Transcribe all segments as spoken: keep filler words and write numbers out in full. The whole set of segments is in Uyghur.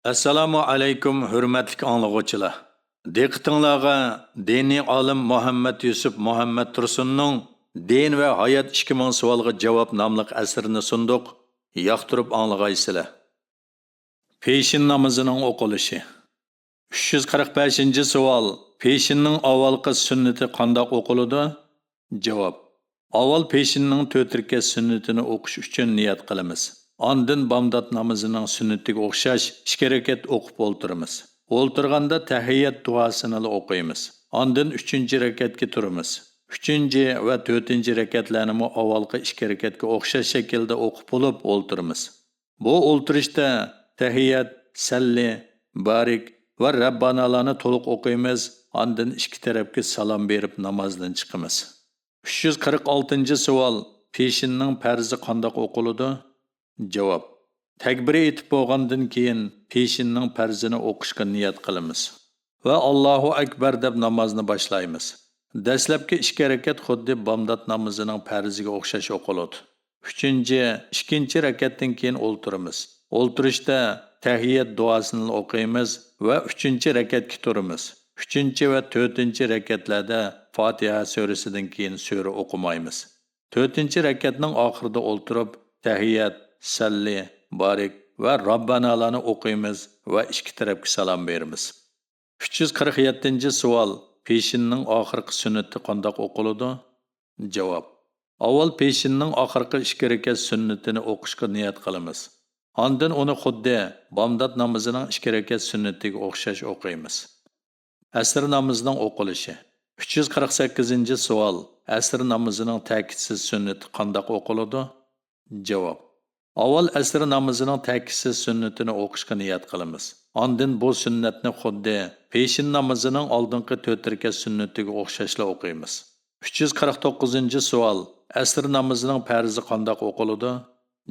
ئەسسالامۇ ئەلەيكۇم، ھۆرمەتلىك ئاڭلىغۇچىلار! دىققىتىڭلارغا دىنىي ئالىم مۇھەممەد يۈسۈپ مۇھەممەد تۇرسۇننىڭ دىن ۋە ھايات ئىككى مىڭ سوئالغا جاۋاب ناملىق ئەسىرىنى سۇندۇق. ياقتۇرۇپ ئاڭلىغايسىلەر. پېشىن نامىزىنىڭ ئوقۇلۇشى. ئۈچ يۈز قىرىق بەشىنچى سوئال. پېشىننىڭ ئاۋۋالقى سۈننىتى قانداق ئوقۇلىدۇ؟ جاۋاب. ئاۋۋال پېشىننىڭ تۆت رەكەت سۈننىتىنى ئوقۇش ئۈچۈن نىيەت قىلىمىز. ئاندىن بامدات نامىزىنىڭ سۈننىتىگە ئوخشاش ئىككى رەكەت ئوقۇپ ئولتۇرىمىز. ئولتۇرغاندا تەھىيەت دۇئاسىنىلا ئوقۇيمىز. ئاندىن ئۈچىنچى رەكەتكە تۇرىمىز. ئۈچىنچى ۋە تۆتىنچى رەكەتلەرنىمۇ ئاۋۋالقى ئىككى رەكەتكە ئوخشاش شەكىلدە ئوقۇپ بولۇپ ئولتۇرىمىز. بۇ ئولتۇرۇشتا تەھىيەت، سەللى، بارىك ۋە رەببانالارنى تولۇق ئوقۇيمىز، ئاندىن ئىككى تەرەپكە سالام بېرىپ نامازدىن چىقىمىز. ئۈچ يۈز قىرىق ئالتىنچى سوئال. پېشىننىڭ پەرزى قانداق ئوقۇلىدۇ؟ جاۋاب. تەكبىر ئېيتىپ بولغاندىن كېيىن پېشىننىڭ پەرزىنى ئوقۇشقا نىيەت قىلىمىز ۋە ئاللاھۇ ئەكبەر دەپ نامازنى باشلايمىز. دەسلەپكى ئىككى رەكەت خۇددى بامدات نامىزىنىڭ پەرزىگە ئوخشاش ئوقۇلىدۇ. ئۈچىنچى، ئىككىنچى رەكەتتىن كېيىن ئولتۇرىمىز. ئولتۇرۇشتا تەھىيەت دۇئاسىنى ئوقۇيمىز ۋە ئۈچىنچى رەكەتكە تۇرىمىز. ئۈچىنچى ۋە تۆتىنچى رەكەتلەردە فاتىھە سۈرىسىدىن كېيىن سۈرە ئوقۇمايمىز. تۆتىنچى رەكەتنىڭ ئاخىرىدا ئولتۇرۇپ، تەھىيەت، سەللى، بارىك ۋە راببانالارنى ئوقۇيمىز ۋە ئىككى تەرەپكە سالام بېرىمىز. ئۈچ يۈز قىرىق يەتتىنچى سوئال. پېشىننىڭ ئاخىرقى سۈننىتى قانداق ئوقۇلىدۇ؟ جاۋاب. ئاۋۋال پېشىننىڭ ئاخىرقى ئىككى رەكەت سۈننىتىنى ئوقۇشقا نىيەت قىلىمىز. ئاندىن ئۇنى خۇددى بامدات نامىزىنىڭ ئىككى رەكەت سۈننىتىگە ئوخشاش ئوقۇيمىز. ئەسىر نامىزىنىڭ ئوقۇلۇشى. ئۈچ يۈز قىرىق سەككىزىنچى سوئال. ئەسىر نامىزىنىڭ تەكىتسىز سۈننىتى قانداق ئوقۇلىدۇ؟ جاۋاب. ئاۋۋال ئەسىر نامىزىنىڭ تەكىتسىز سۈننىتىنى ئوقۇشقا نىيەت قىلىمىز. ئاندىن بۇ سۈننەتنى خۇددى پېشىن نامىزىنىڭ ئالدىنقى تۆت رەكەت سۈننىتىگە ئوخشاشلا ئوقۇيمىز. ئۈچ يۈز قىرىق توققۇزىنچى سوئال. ئەسىر نامىزىنىڭ پەرزى قانداق ئوقۇلىدۇ؟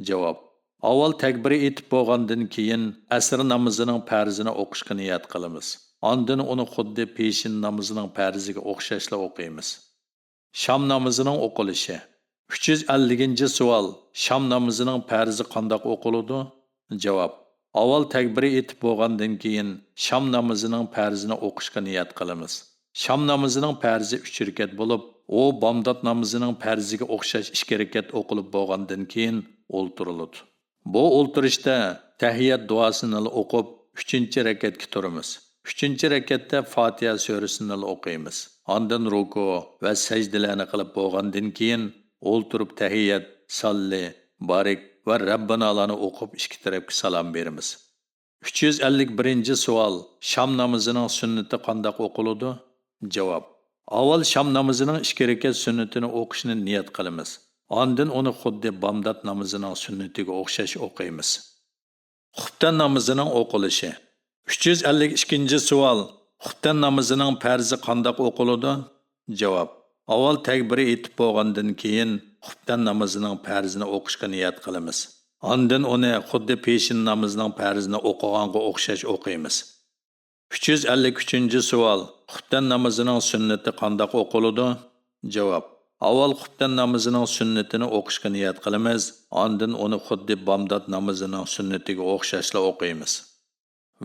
جاۋاب. ئاۋۋال تەكبىر ئېيتىپ بولغاندىن كېيىن ئەسىر نامىزىنىڭ پەرزىنى ئوقۇشقا نىيەت قىلىمىز. ئاندىن ئۇنى خۇددى پېشىن نامىزىنىڭ پەرزىگە ئوخشاشلا ئوقۇيمىز. شام نامىزىنىڭ ئوقۇلۇشى. ئۈچ يۈز ئەللىكىنچى سوئال. شام نامىزىنىڭ پەرزى قانداق ئوقۇلىدۇ؟ جاۋاب. ئاۋۋال تەكبىر ئېيتىپ بولغاندىن كېيىن شام نامىزىنىڭ پەرزىنى ئوقۇشقا نىيەت قىلىمىز. شام نامىزىنىڭ پەرزى ئۈچ رەكەت بولۇپ، ئۇ بامدات نامىزىنىڭ پەرزىگە ئوخشاش ئىككى رەكەت ئوقۇلۇپ بولغاندىن كېيىن ئولتۇرۇلىدۇ. بۇ ئولتۇرۇشتا تەھىيەت دۇئاسىنىلا ئوقۇپ، ئۈچىنچى رەكەتكە تۇرىمىز. ئۈچىنچى رەكەتتە فاتىھە سۈرىسىنىلا ئوقۇيمىز. ئاندىن رۇكۇ ۋە سەجدىلەرنى قىلىپ بولغاندىن كېيىن، ئولتۇرۇپ تەھىيەت، ساللى، بارىك ۋە رەببىنالارنى ئوقۇپ، ئىككى تەرەپكە سالام بېرىمىز. ئۈچ يۈز ئەللىك بىرىنچى سوئال. شام نامىزىنىڭ سۈننىتى قانداق ئوقۇلىدۇ؟ جاۋاب. ئاۋۋال شام نامىزىنىڭ ئىككى رەكەت سۈننىتىنى ئوقۇشنى نىيەت قىلىمىز. ئاندىن ئۇنى خۇددى بامدات نامىزىنىڭ سۈننىتىگە ئوخشاش ئوقۇيمىز. خۇپتەن نامىزىنىڭ ئوقۇلۇشى. ئۈچ يۈز ئەللىك ئىككىنچى سوئال. خۇپتەن نامىزىنىڭ پەرزى قانداق ئوقۇلىدۇ؟ جاۋاب. ئاۋۋال تەكبىر ئېيتىپ بولغاندىن كېيىن خۇپتەن نامىزىنىڭ پەرزىنى ئوقۇشقا نىيەت قىلىمىز. ئاندىن ئۇنى خۇددى پېشىن نامىزىنىڭ پەرزىنى ئوقۇغانغا ئوخشاش ئوقۇيمىز. ئۈچ يۈز ئەللىك ئۈچىنچى سوئال. خۇپتەن نامىزىنىڭ سۈننىتى قانداق ئوقۇلىدۇ؟ جاۋاب. ئاۋۋال خۇپتەن نامىزىنىڭ سۈننىتىنى ئوقۇشقا نىيەت قىلىمىز، ئاندىن ئۇنى خۇددى بامدات نامىزىنىڭ سۈننىتىگە ئوخشاشلا ئوقۇيمىز.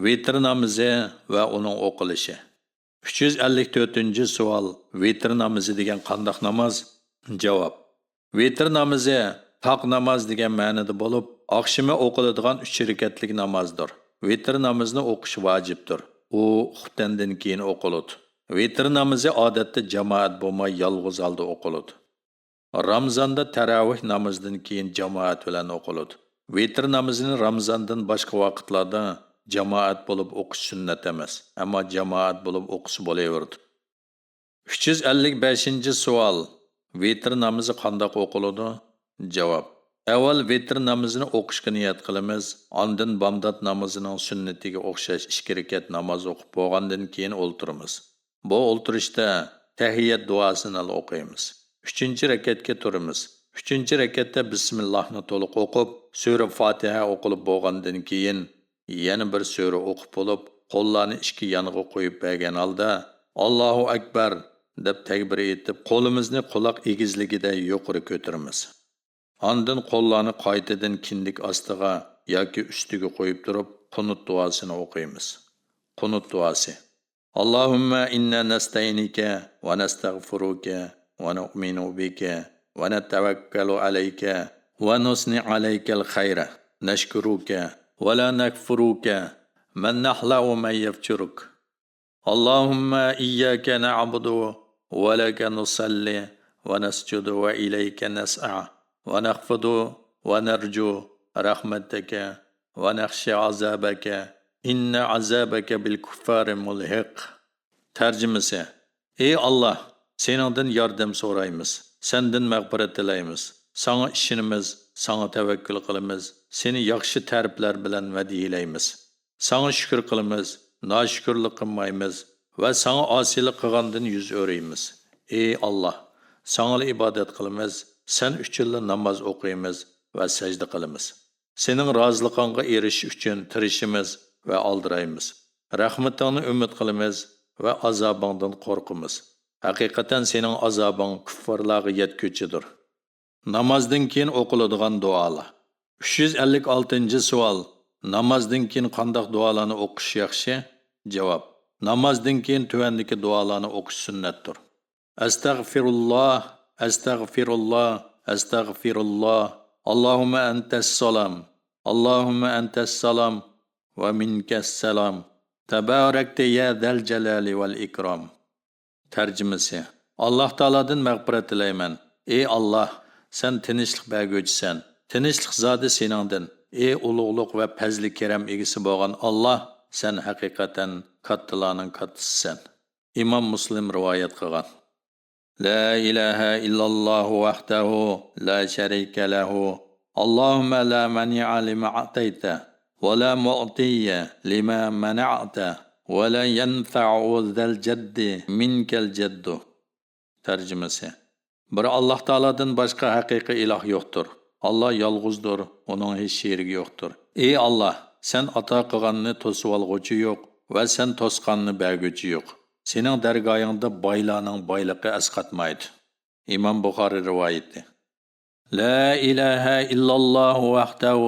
ۋىتىر نامىزى ۋە ئۇنىڭ ئوقۇلۇشى. ئۈچ يۈز ئەللىك تۆتىنچى سوئال. ۋىتىر نامىزى دېگەن قانداق ناماز؟ جاۋاب. ۋىتىر نامىزى تاق ناماز دېگەن مەنىدە بولۇپ، ئاخشىمى ئوقۇلىدىغان ئۈچ رەكەتلىك نامازدۇر. ۋىتىر نامىزىنى ئوقۇش ۋاجىپتۇر. ئۇ خۇپتەندىن كېيىن ئوقۇلىدۇ. ۋىتىر نامىزى ئادەتتە جامائەت بولماي يالغۇز ھالدا ئوقۇلىدۇ. رامىزاندا تەراۋىھ نامىزىدىن كېيىن جامائەت بىلەن ئوقۇلىدۇ. ۋىتىر نامىزىنى رامىزاندىن باشقا ۋاقىتلاردا جامائەت بولۇپ ئوقۇش سۈننەت ئەمەس، ئەمما جامائەت بولۇپ ئوقۇسا بولۇۋېرىدۇ. ئۈچ يۈز ئەللىك بەشىنچى سوئال. ۋىتىر نامىزى قانداق ئوقۇلىدۇ؟ جاۋاب. ئەۋۋەل ۋىتىر نامىزىنى ئوقۇشقا نىيەت قىلىمىز، ئاندىن بامدات نامىزىنىڭ سۈننىتىگە ئوخشاش ئىككى رەكەت ناماز ئوقۇپ بولغاندىن كېيىن ئولتۇرىمىز. بۇ ئولتۇرۇشتا تەھىيەت دۇئاسىنىلا ئوقۇيمىز. ئۈچىنچى رەكەتكە تۇرىمىز. ئۈچىنچى رەكەتتە بىسمىللاھنى تولۇق ئوقۇپ، سۈرە فاتىھە ئوقۇلۇپ بولغاندىن كېيىن، يەنە بىر سۈرە ئوقۇپ بولۇپ، قوللارنى ئىككى يانغا قويۇپ بەرگەن ھالدا، «ئاللاھۇ ئەكبەر» دەپ تەكبىر ئېيتىپ، قولىمىزنى قۇلاق ئېگىزلىكىدە يۇقىرى كۆتۈرىمىز. ئاندىن قوللارنى قايتىدىن كىندىك ئاستىغا ياكى ئۈستىگە قويۇپ تۇرۇپ، قۇنۇت دۇئاسىنى ئوقۇيمىز. قۇنۇت دۇئاسى. اللهم إنا نستعينك ونستغفرك ونؤمن بك ونتوكل عليك ونثني عليك الخير، نشكرك ولا نكفرك، من نخلع من يفجرك. اللهم إياك نعبد ولك نصلي ونسجد وإليك نسعى ونخفض ونرجو رحمتك ونخشى عذابك إن عذابك بالكفار ملحق. تەرجىمىسى. ئى ئاللاھ، سېنىڭدىن ياردەم سورايمىز، سەندىن مەغپىرەت تىلەيمىز، ساڭا ئىشىنىمىز، ساڭا تەۋەككۈل قىلىمىز، سېنى ياخشى تەرىپلەر بىلەن مەدھىيلەيمىز. ساڭا شۈكۈر قىلىمىز، ناشۈكۈرلۈك قىلمايمىز ۋە ساڭا ئاسىيلىق قىلغاندىن يۈز ئۆرۈيمىز. ئى ئاللاھ، ساڭىلا ئىبادەت قىلىمىز، سەن ئۈچۈنلا ناماز ئوقۇيمىز ۋە سەجدە قىلىمىز. سېنىڭ رازىلىقىڭغا ئېرىشىش ئۈچۈن تىرىشىمىز ۋە ئالدىرايمىز. رەھمىتىڭنى ئۈمىد قىلىمىز ۋە ئازابىڭدىن قورقىمىز. ھەقىقەتەن سېنىڭ ئازابىڭ كۇففارلارغا يەتكۈچىدۇر. نامازدىن كېيىن ئوقۇلىدىغان دۇئالار. ئۈچ يۈز ئەللىك ئالتىنچى سوئال. نامازدىن كېيىن قانداق دۇئالارنى ئوقۇش ياخشى؟ جاۋاب. نامازدىن كېيىن تۆۋەندىكى دۇئالارنى ئوقۇش سۈننەتتۇر. ئەستەغفىرۇللاھ، ئەستەغفىرۇللاھ، ئەستەغفىرۇللاھ. اللهم أنت السلام، اللهم أنت السلام، ومنك السلام، تباركت يا ذا الجلال والإكرام. تەرجىمىسى. ئاللاھ تائالادىن مەغپىرەت تىلەيمەن. ئى ئاللاھ، سەن تىنچلىق بەرگۈچىسەن. تىنچلىق زادى سېنىڭدىن. ئى ئۇلۇغلۇق ۋە پەزلى كېرەم ئىگىسى بولغان ئاللاھ، سەن ھەقىقەتەن كاتتىلارنىڭ كاتتىسىسەن. ئىمام مۇسلىم رىۋايەت قىلغان. لا إله إلا الله وحده لا شريك له. اللهم لا مانع لما أعطيت ولا معطي لما منعت ولا ينفع ذا الجد منك الجد. تەرجىمىسى. بىر ئاللاھ تائالادىن باشقا ھەقىقىي ئىلاھ يوقتۇر. ئاللاھ يالغۇزدۇر، ئۇنىڭ ھېچ شېرىكى يوقتۇر. ئى ئاللاھ، سەن ئاتا قىلغاننى توسۇۋالغۇچى يوق ۋە سەن توسقاننى بەرگۈچى يوق. سېنىڭ دەرگاھىڭدا بايلارنىڭ بايلىقى ئەسقاتمايدۇ. ئىمام بۇخارىي رىۋايىتى. لا إله إلا الله وحده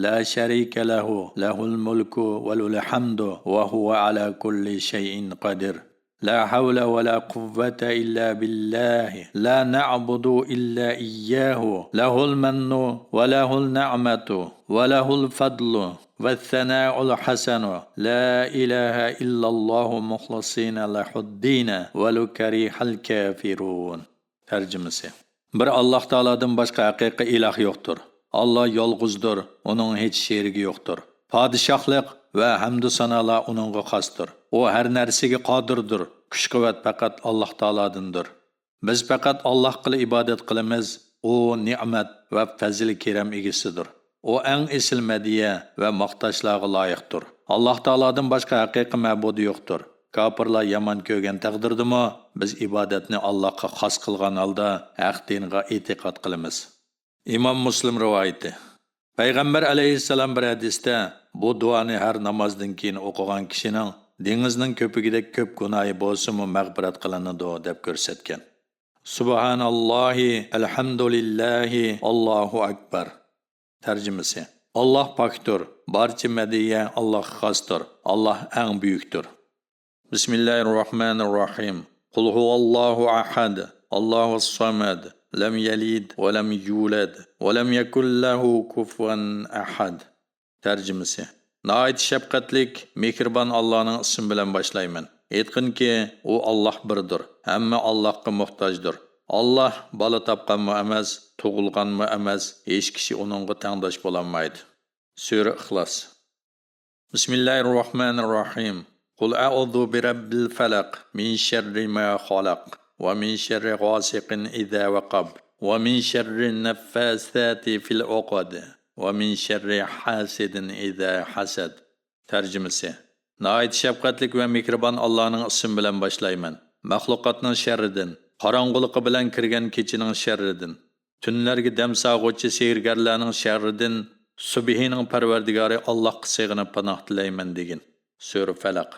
لا شريك له، له الملك وله الحمد وهو على كل شيء قدير. لا حول ولا قوة إلا بالله. لا نعبد إلا إياه. له المن وله النعمة وله الفضل والثناء الحسن. لا إله إلا الله مخلصين له الدين ولو كره الكافرون. تەرجىمىسى. بىر ئاللاھ تائالادىن باشقا ھەقىقىي ئىلاھ يوقتۇر. ئاللاھ يالغۇزدۇر، ئۇنىڭ ھېچ شېرىكى يوقتۇر. پادىشاھلىق ۋە ھەمدۇ سانالار ئۇنىڭغا خاستۇر. ئۇ ھەر نەرسىگە قادىردۇر. كۈچ-قۇۋۋەت پەقەت ئاللاھ تائالادىندۇر. بىز پەقەت ئاللاھقىلا ئىبادەت قىلىمىز. ئۇ نېمەت ۋە پەزىل-كېرەم ئىگىسىدۇر. ئۇ ئەڭ ئېسىل مەدھىيە ۋە ماختاشلارغا لايىقتۇر. ئاللاھ تائالادىن باشقا ھەقىقىي مەبۇدى يوقتۇر. كاپىرلار يامان كۆرگەن تەقدىردىمۇ، بىز ئىبادەتنى ئاللاھقا خاس قىلغان ھالدا ھەق دىنغا ئېتىقاد قىلىمىز. ئىمام مۇسلىم رىۋايىتى. پەيغەمبەر ئەلەيھىسسالام بىر ھەدىستە، بۇ دۇئانى ھەر نامازدىن كېيىن ئوقۇغان كىشىنىڭ دېڭىزنىڭ كۆپۈكىدەك كۆپ گۇناھى بولسىمۇ مەغپىرەت قىلىنىدۇ، دەپ كۆرسەتكەن. سۇبھاناللاھى، ئەلھەمدۇلىللاھى، ئاللاھۇ ئەكبەر. تەرجىمىسى. ئاللاھ پاكتۇر، بارچە مەدھىيە ئاللاھقا خاستۇر، ئاللاھ ئەڭ بۈيۈكتۇر. بىسمىللاھىرراھمانىرراھىم. قۇل ھۇۋاللاھۇ ئەھەد، ئاللاھۇ سەمەد، لەم يەلىد ۋە لەم يۇلەد ۋە لەم يەكۇن لەھۇ كۇفۇۋەن ئەھەد. تەرجىمىسى. ناھايىتى شەپقەتلىك، مېھرىبان ئاللانىڭ ئىسمى بىلەن باشلايمەن. ئېيتقىنكى، ئۇ ئاللا بىردۇر، ھەممە ئاللاغا موھتاجدۇر. ئاللا بالا تاپقانمۇ ئەمەس، تۇغۇلغانمۇ ئەمەس، ھېچ كىشى ئۇنىڭغا تەڭداش بولالمايدۇ. سۈرە ئىخلاس. بىسمىللاھىرراھمانىرراھىم. قۇل ئەئۇزۇ بىرەببىل فەلەق، مىن شەررى ما خەلەق، ۋە مىن شەررى غاسىقىن ئىزا ۋەقەب، ۋە مىن شەررى نەففاساتى فىل ئۇقەد، ۋە مىن شەررى ھاسىدىن ئىزا ھەسەد. تەرجىمىسى. ناھايىتى شەپقەتلىك ۋە مېھرىبان ئاللانىڭ ئىسمى بىلەن باشلايمەن. مەخلۇقاتنىڭ شەررىدىن، قاراڭغۇلۇقى بىلەن كىرگەن كېچىنىڭ شەررىدىن، تۈنلەرگە دەم سالغۇچى سېھىرگەرلەرنىڭ شەررىدىن، سۈبھىنىڭ پەرۋەردىگارى ئاللاھقا سېغىنىپ پاناھ تىلەيمەن، دېگىن. سۈرە فەلەق.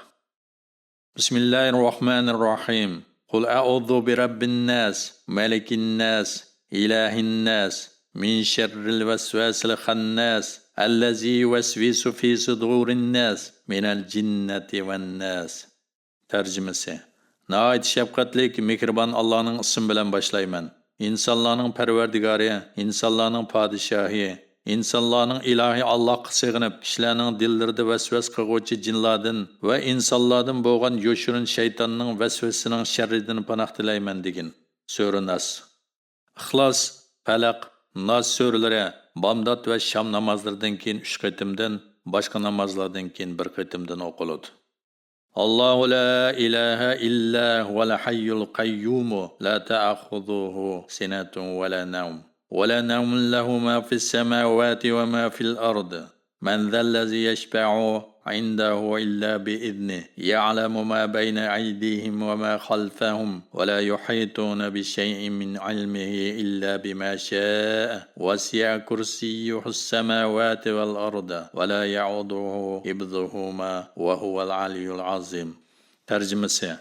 بىسمىللاھىرراھمانىرراھىم. قۇل ئەئۇزۇ بىرەببىنناس، مەلىكىنناس، ئىلاھىنناس، مىن شەررىل ۋەسۋەسىل خەنناس، الذي يوسوس في صدور الناس من الجنة والناس. تەرجىمىسى: ناھايىتى شەپقەتلىك، مېھرىبان ئاللانىڭ ئىسمى بىلەن باشلايمەن. ئىنسانلارنىڭ پەرۋەردىگارى، ئىنسانلارنىڭ پادىشاھى، ئىنسانلارنىڭ ئىلاھى ئاللاھقا سېغىنىپ، كىشىلەرنىڭ دىللىرىدا ۋەسۋەسە قىلغۇچى جىنلاردىن ۋە ئىنسانلاردىن بولغان يوشۇرۇن شەيتاننىڭ ۋەسۋەسىسىنىڭ شەررىدىن پاناھ تىلەيمەن، دېگىن. سۈرە ناس. ئىخلاس، پەلەق، ناس سۈرىلىرى بامدات ۋە شام نامازلىرىدىن كېيىن ئۈچ قېتىمدىن، باشقا نامازلاردىن كېيىن بىر قېتىمدىن ئوقۇلىدۇ. الله لا إله إلا هو الحي القيوم لا تأخذه سنة ولا نوم ولا نوم له ما في السماوات وما في الأرض من ذا الذي يشفع عنده إلا بإذنه يعلم ما بين أيديهم وما خلفهم ولا يحيطون بشيء من علمه إلا بما شاء وسع كرسيه السماوات والأرض ولا يعوده حفظهما وهو العلي العظيم. تەرجىمىسى: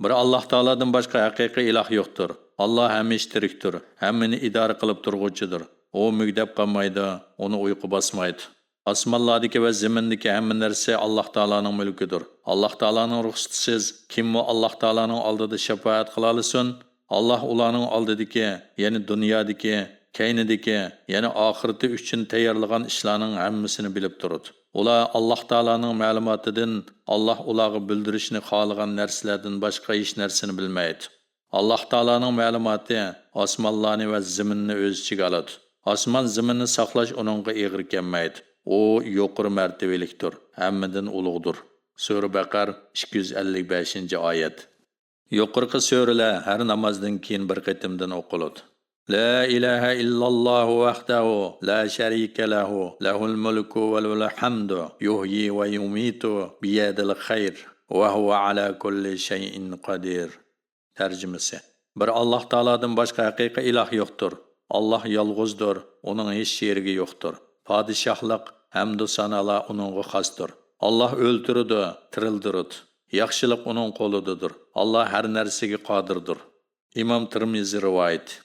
بىر ئاللاھ تائالادىن باشقا ھەقىقىي ئىلاھ يوقتۇر. ئاللاھ ھەمىشە تىرىكتۇر، ھەممىنى ئىدارە قىلىپ تۇرغۇچىدۇر. ئۇ مۈگدەپ قالمايدۇ، ئۇنى ئۇيقۇ باسمايدۇ. ئاسمانلاردىكى ۋە زېمىندىكى ھەممە نەرسە ئاللاھ تائالانىڭ مۈلكىدۇر. ئاللاھ تائالانىڭ رۇخسىتىسىز كىممۇ ئاللاھ تائالانىڭ ئالدىدا شاپائەت قىلالىسۇن؟ ئاللاھ ئۇلارنىڭ ئالدىدىكى، يەنى دۇنيادىكى، كەينىدىكى، يەنى ئاخىرىتى ئۈچۈن تەييارلىغان ئىشلارنىڭ ھەممىسىنى بىلىپ تۇرىدۇ. ئۇلار ئاللاھ تائالانىڭ مەلۇماتىدىن، ئاللاھ ئۇلارغا بىلدۈرۈشنى خالىغان نەرسىلەردىن باشقا ھېچ نەرسىنى بىلمەيدۇ. ئاللاھ تائالانىڭ مەلۇماتى ئاسمانلارنى ۋە زېمىننى ئۆز ئىچىگە ئالىدۇ. ئاسمان زېمىننى ساقلاش ئۇنىڭغا ئېغىر كەلمەيدۇ. ئۇ يۇقىرى مەرتىۋىلىكتۇر، ھەممىدىن ئۇلۇغدۇر. سۈرە بەقەر ئىككى يۈز ئەللىك بەشىنچى ئايەت. يۇقىرىقى سۈرىلەر ھەر نامازدىن كېيىن بىر قېتىمدىن ئوقۇلىدۇ. لا إله إلا الله وحده لا شريك له، له الملك وله الحمد، يحيي ويميت، بيده الخير، وهو على كل شيء قدير. تەرجىمىسى: بىر ئاللاھ تائالادىن باشقا ھەقىقىي ئىلاھ يوقتۇر. ئاللاھ يالغۇزدۇر، ئۇنىڭ ھېچ شېرىكى يوقتۇر. پادىشاھلىق، ھەمدۇ سانالار ئۇنىڭغا خاستۇر. ئاللاھ ئۆلتۈرىدۇ، تىرىلدۈرىدۇ. ياخشىلىق ئۇنىڭ قولىدىدۇر. ئاللاھ ھەر نەرسىگە قادىردۇر. ئىمام تىرمىزى رىۋايىتى.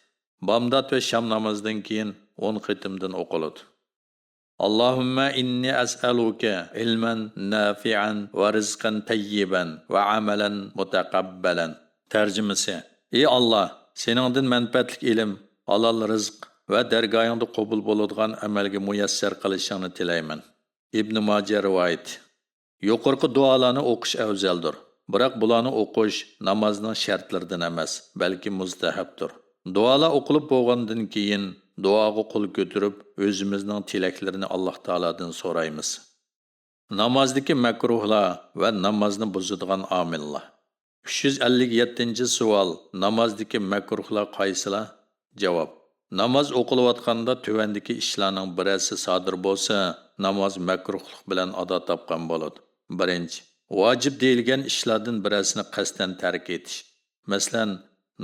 بامدات ۋە شام نامىزىدىن كېيىن ئون قېتىمدىن ئوقۇلىدۇ. اللهم إني أسألك علما نافعا ورزقا طيبا وعملا متقبلا. تەرجىمىسى: ئى ئاللاھ، سېنىڭدىن مەنپەئەتلىك ئىلىم، ھالال رىزىق ۋە دەرگاھىڭدا قوبۇل بولىدىغان ئەمەلگە مۇيەسسەر قىلىشىڭنى تىلەيمەن. ئىبنى ماجە رىۋايىتى. يۇقىرىقى دۇئالارنى ئوقۇش ئەۋزەلدۇر. بىراق بۇلارنى ئوقۇش نامازنىڭ شەرتلىرىدىن ئەمەس، بەلكى مۇستەھەبتۇر. دۇئالار ئوقۇلۇپ بولغاندىن كېيىن، دۇئاغا قول كۆتۈرۈپ، ئۆزىمىزنىڭ تىلەكلىرىنى ئاللاھ تائالادىن سورايمىز. نامازدىكى مەكرۇھلار ۋە نامازنى بۇزىدىغان ئامىللار. ئۈچ يۈز ئەللىك يەتتىنچى سوئال، نامازدىكى مەكرۇھلار قايسىلار؟ جاۋاب: ناماز ئوقۇلۇۋاتقاندا تۆۋەندىكى ئىشلارنىڭ بىرەرسى سادىر بولسا، ناماز مەكرۇھلۇق بىلەن ئادا تاپقان بولىدۇ. بىرىنچى، ۋاجىپ دېيىلگەن ئىشلاردىن بىرەرسىنى قەستەن تەرك ئېتىش. مەسىلەن،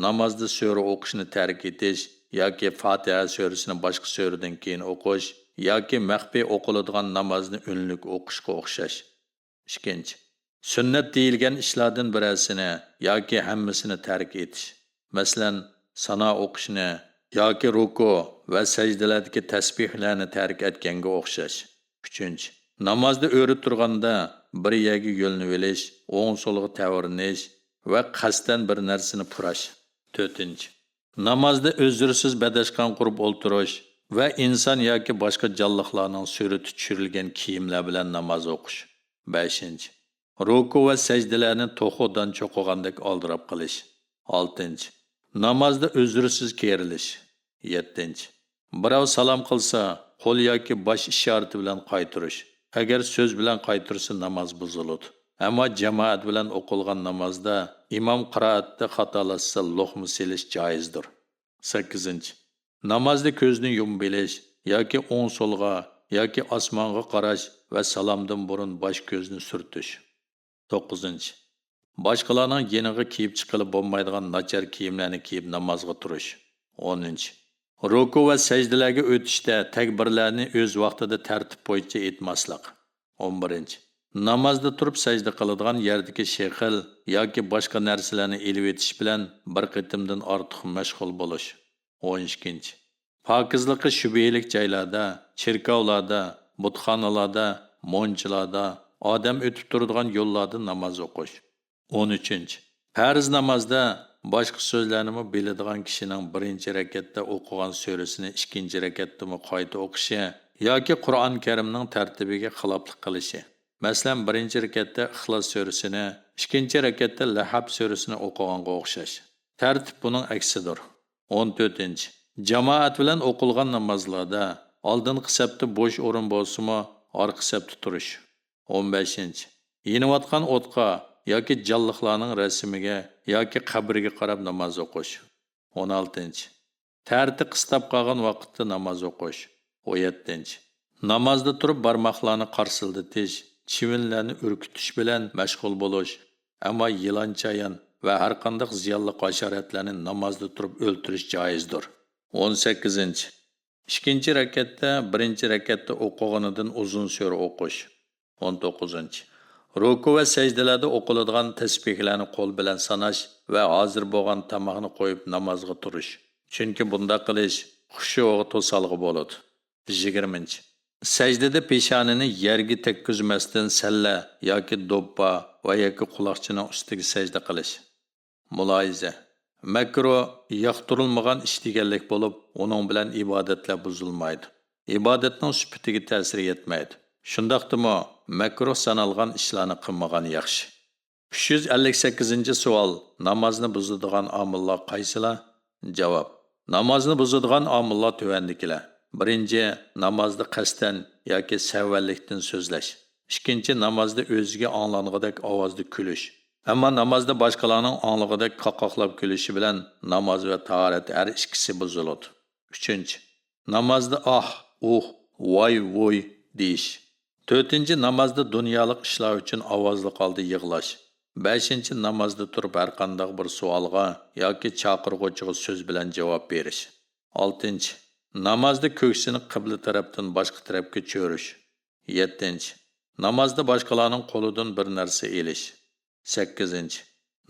نامازدا سۈرە ئوقۇشنى تەرك ئېتىش ياكى فاتىھە سۈرىسىنى باشقا سۈرىدىن كېيىن ئوقۇش ياكى مەخپىي ئوقۇلىدىغان نامازنى ئۈنلۈك ئوقۇشقا ئوخشاش. ئىككىنچى، سۈننەت دېيىلگەن ئىشلاردىن بىرەرسىنى ياكى ھەممىسىنى تەرك ئېتىش. مەسىلەن، سانا ئوقۇشنى ياكى رۇكۇ ۋە سەجدىلەردىكى تەسبىھلەرنى تەرك ئەتكەنگە ئوخشاش. ئۈچىنچى، نامازدا ئۆرە تۇرغاندا بىر يەرگە يۆلىنىۋېلىش، ئوڭ-سولغا تەۋرىنىش ۋە قەستەن بىر نەرسىنى پۇراش. تۆتىنچى، نامازدا ئۆزرىسىز بەدەشقان قۇرۇپ ئولتۇرۇش ۋە ئىنسان ياكى باشقا جانلىقلارنىڭ سۈرىتى چۈشۈرۈلگەن كىيىملەر بىلەن ناماز ئوقۇش. بەشىنچى، رۇكۇ ۋە سەجدىلەرنى توخۇ دان چوقۇغاندەك ئالدىراپ قىلىش. ئالتىنچى، نامازدا ئۆزرىسىز كېرىلىش. يەتتىنچى، بىراۋ سالام قىلسا، قول ياكى باش ئىشارىتى بىلەن قايتۇرۇش. ئەگەر سۆز بىلەن قايتۇرسا، ناماز بۇزۇلىدۇ. ئەمما جامائەت بىلەن ئوقۇلغان نامازدا ئىمام قىرائەتتە خاتالاشسا، لوقما سېلىش جائىزدۇر. سەككىزىنچى، نامازدا كۆزنى يۇمۇۋېلىش ياكى ئوڭ-سولغا ياكى ئاسمانغا قاراش ۋە سالامدىن بۇرۇن باش-كۆزنى سۈرتۈش. توققۇزىنچى، باشقىلارنىڭ يېنىغا كىيىپ چىققىلى بولمايدىغان ناچار كىيىملەرنى كىيىپ نامازغا تۇرۇش. ئونىنچى، رۇكۇ ۋە سەجدىلەرگە ئۆتۈشتە تەكبىرلەرنى ئۆز ۋاقتىدا تەرتىپ بويىچە ئېيتماسلىق. ئون بىرىنچى، نامازدا تۇرۇپ سەجدە قىلىدىغان يەردىكى شېخىل ياكى باشقا نەرسىلەرنى ئېلىۋېتىش بىلەن بىر قېتىمدىن ئارتۇق مەشغۇل بولۇش. ئون ئىككىنچى، پاكىزلىقى شۈبھىلىك جايلاردا، چېركاۋلاردا، بۇتخانىلاردا، مونچىلاردا، ئادەم ئۆتۈپ تۇرىدىغان يوللاردا ناماز ئوقۇش. ئون ئۈچىنچى، پەرز نامازدا باشقا سۆزلەرنىمۇ بىلىدىغان كىشىنىڭ بىرىنچى رەكەتتە ئوقۇغان سۈرىسىنى ئىككىنچى رەكەتتىمۇ قايتا ئوقۇشى ياكى قۇرئان كەرىمنىڭ تەرتىپىگە خىلاپلىق قىلىشى. مەسىلەن، بىرىنچى رەكەتتە ئىخلاس سۈرىسىنى، ئىككىنچى رەكەتتە لەھەب سۈرىسىنى ئوقۇغانغا ئوخشاش. تەرتىپ بۇنىڭ ئەكسىدۇر. ئون تۆتىنچى، جامائەت بىلەن ئوقۇلغان نامازلاردا ئالدىنقى سەپتە بوش ئورۇن بولسىمۇ، ئارقا سەپتە تۇرۇش. ئون بەشىنچى، يېنىۋاتقان ئوتقا ياكى جانلىقلارنىڭ رەسىمىگە ياكى قەبرىگە قاراپ ناماز ئوقۇش. ئون ئالتىنچى، تەرىتى قىستاپ قالغان ۋاقىتتا ناماز ئوقۇش. ئون يەتتىنچى، نامازدا تۇرۇپ بارماقلارنى قارسىلدىتىش، چىۋىنلەرنى ئۈركۈتۈش بىلەن مەشغۇل بولۇش، ئەمما يىلان، چايان ۋە ھەرقانداق زىيانلىق ھاشاراتلارنى نامازدا تۇرۇپ ئۆلتۈرۈش جائىزدۇر. ئون سەككىزىنچى، ئىككىنچى رەكەتتە بىرىنچى رەكەتتە ئوقۇغىنىدىن ئۇزۇن سۈرە ئوقۇش. ئون توققۇزىنچى، رۇكۇ ۋە سەجدىلەردە ئوقۇلىدىغان تەسبىھلەرنى قول بىلەن ساناش ۋە ھازىر بولغان تاماقنى قويۇپ نامازغا تۇرۇش. چۈنكى بۇنداق قىلىش خۇشۇئىغا توسالغۇ بولىدۇ. يىگىرمىنچى، سەجدىدە پېشانىنى يەرگە تەگكۈزمەستىن سەللە ياكى دوپپا ۋە ياكى قۇلاقچىنىڭ ئۈستىگە سەجدە قىلىش. مۇلاھىزە، مەكرۇھ ياقتۇرۇلمىغان ئىش دېگەنلىك بولۇپ، ئۇنىڭ بىلەن ئىبادەتلەر بۇزۇلمايدۇ. ئىبادەتنىڭ سۈپىتىگە تەسىرى يەتمەيدۇ. شۇنداقتىمۇ مەكرۇھ سانالغان ئىشلارنى قىلمىغان ياخشى. ئۈچ يۈز ئەللىك سەككىزىنچى سوئال، نامازنى بۇزىدىغان ئامىللار قايسىلار؟ جاۋاب، نامازنى بۇزىدىغان ئامىللار تۆۋەندىكىلەر. بىرىنچى، نامازدا قەستەن ياكى سەۋەنلىكتىن سۆزلەش. ئىككىنچى، نامازدا ئۆزىگە ئاڭلانغۇدەك ئاۋازدا كۈلۈش. ئەمما نامازدا باشقىلارنىڭ ئاڭلىغۇدەك قاقاقلاپ كۈلۈشى بىلەن ناماز ۋە تاھارەت ھەر ئىككىسى بۇزۇلىدۇ. ئۈچىنچى، نامازدا ئاھ، ئۇھ، ۋاي، ۋۇي دېيىش. تۆتىنچى، نامازدا دۇنيالىق ئىشلار ئۈچۈن ئاۋازلىق ھالدا يىغلاش. بەشىنچى، نامازدا تۇرۇپ ھەرقانداق بىر سوئالغا ياكى چاقىرغۇچىغا سۆز بىلەن جاۋاب بېرىش. ئالتىنچى، نامازدا كۆكسىنى قىبلە تەرەپتىن باشقا تەرەپكە چۆرۈش. يەتتىنچى، نامازدا باشقىلارنىڭ قولىدىن بىر نەرسە ئېلىش. سەككىزىنچى،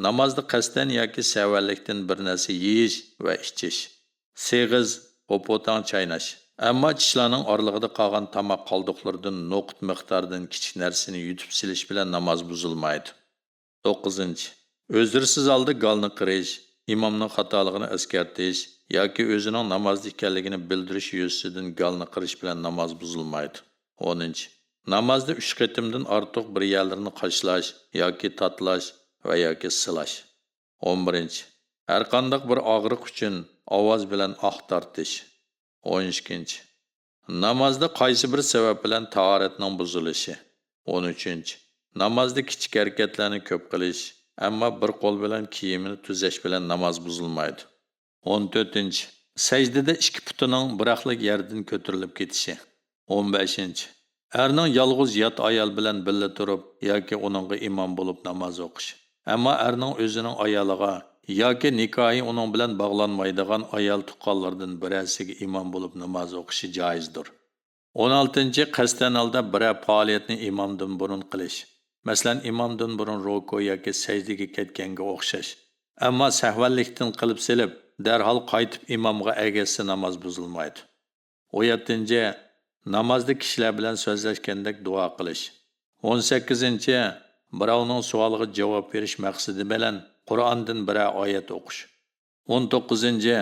نامازدا قەستەن ياكى سەۋەنلىكتىن بىر نەرسە يېيىش ۋە ئىچىش. سېغىز، ئوپۇتاڭ چايناش. ئەمما چىشلارنىڭ ئارىلىقىدا قالغان تاماق قالدۇقلىرىدىن نوقۇت مىقدارىدىن كىچىك نەرسىنى يۇتۇپ سېلىش بىلەن ناماز بۇزۇلمايدۇ. توققۇزىنچى، ئۆزرىسىز ھالدا گالنى قىرىش، ئىمامنىڭ خاتالىقىنى ئەسكەرتىش ياكى ئۆزىنىڭ نامازدا ئىكەنلىكىنى بىلدۈرۈش يۈزىسىدىن گالنى قىرىش بىلەن ناماز بۇزۇلمايدۇ. ئونىنچى، نامازدا ئۈچ قېتىمدىن ئارتۇق بىر يەرلىرىنى قاشلاش ياكى تاتىلاش ۋە ياكى سىلاش. ئون بىرىنچى، ھەرقانداق بىر ئاغرىق ئۈچۈن ئاۋاز بىلەن ئاھ تارتىش. ئون ئىككىنچى، نامازدا قايسى بىر سەۋەب بىلەن تاھارەتنىڭ بۇزۇلۇشى. ئون ئۈچىنچى، نامازدا كىچىك ھەرىكەتلەرنى كۆپ قىلىش، ئەمما بىر قول بىلەن كىيىمنى تۈزەش بىلەن ناماز بۇزۇلمايدۇ. ئون تۆتىنچى، سەجدىدە ئىككى پۇتىنىڭ بىراقلا يەردىن كۆتۈرۈلۈپ كېتىشى. ئون بەشىنچى، ئەرنىڭ يالغۇز يات ئايال بىلەن بىللە تۇرۇپ ياكى ئۇنىڭغا ئىمام بولۇپ ناماز ئوقۇشى. ئەمما ئەرنىڭ ئۆزىنىڭ ئايالىغا ياكى نىكاھى ئۇنىڭ بىلەن باغلانمايدىغان ئايال تۇغقانلىرىدىن بىرەرسىگە ئىمام بولۇپ ناماز ئوقۇشى جائىزدۇر. ئون ئالتىنچى، قەستەن ھالدا بىرەر پائالىيەتنى ئىمامدىن بۇرۇن قىلىش. مەسىلەن، ئىمامدىن بۇرۇن رۇكۇ ياكى سەجدىگە كەتكەنگە ئوخشاش. ئەمما سەھۋەنلىكتىن قىلىپ سېلىپ، دەرھال قايتىپ ئىمامغا ئەگەشسە ناماز بۇزۇلمايدۇ. ئون يەتتىنچى، نامازدا كىشىلەر بىلەن سۆزلەشكەندەك دۇئا قىلىش. ئون سەككىزىنچى، بىراۋنىڭ سوئالىغا جاۋاب بېرىش مەقسىتى بىلەن قۇرئاندىن بىرەر ئايەت ئوقۇش. ئون توققۇزىنچى،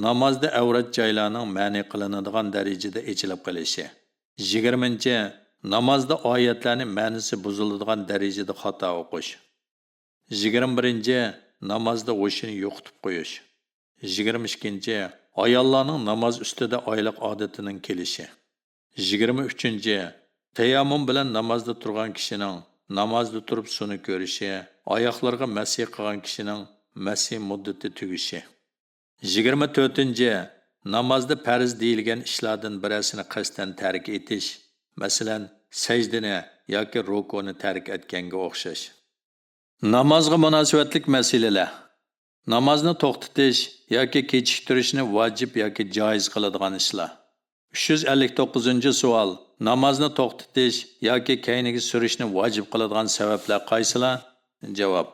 نامازدا ئەۋرەت جايلارنىڭ مەنئى قىلىنىدىغان دەرىجىدە ئېچىلىپ قېلىشى. يىگىرمىنچى، نامازدا ئايەتلەرنى مەنىسى بۇزۇلىدىغان دەرىجىدە خاتا ئوقۇش. يىگىرمە بىرىنچى، نامازدا ھوشىنى يوقىتىپ قويۇش. يىگىرمە ئىككىنچى، ئاياللارنىڭ ناماز ئۈستىدە ئايلىق ئادىتىنىڭ كېلىشى. يىگىرمە ئۈچىنچى، تەيەممۇم بىلەن نامازدا تۇرغان كىشىنىڭ نامازدا تۇرۇپ سۇنى كۆرۈشى، ئاياقلىرىغا مەسىھ قىلغان كىشىنىڭ مەسىھ مۇددىتى تۈگىشى. يىگىرمە تۆتىنچى، نامازدا پەرز دېيىلگەن ئىشلاردىن بىرەرسىنى قەستەن تەرك ئېتىش، مەسىلەن، سەجدىنى ياكى رۇكۇنى تەرك ئەتكەنگە ئوخشاش. نامازغا مۇناسىۋەتلىك مەسىلىلەر. نامازنى توختىتىش ياكى كېچىكتۈرۈشنى ۋاجىپ ياكى جائىز قىلىدىغان ئىشلار. ئۈچ يۈز ئەللىك توققۇزىنچى سوئال، نامازنى توختىتىش ياكى كەينىگە سۈرۈشنى ۋاجىپ قىلىدىغان سەۋەبلەر قايسىلار؟ جاۋاب،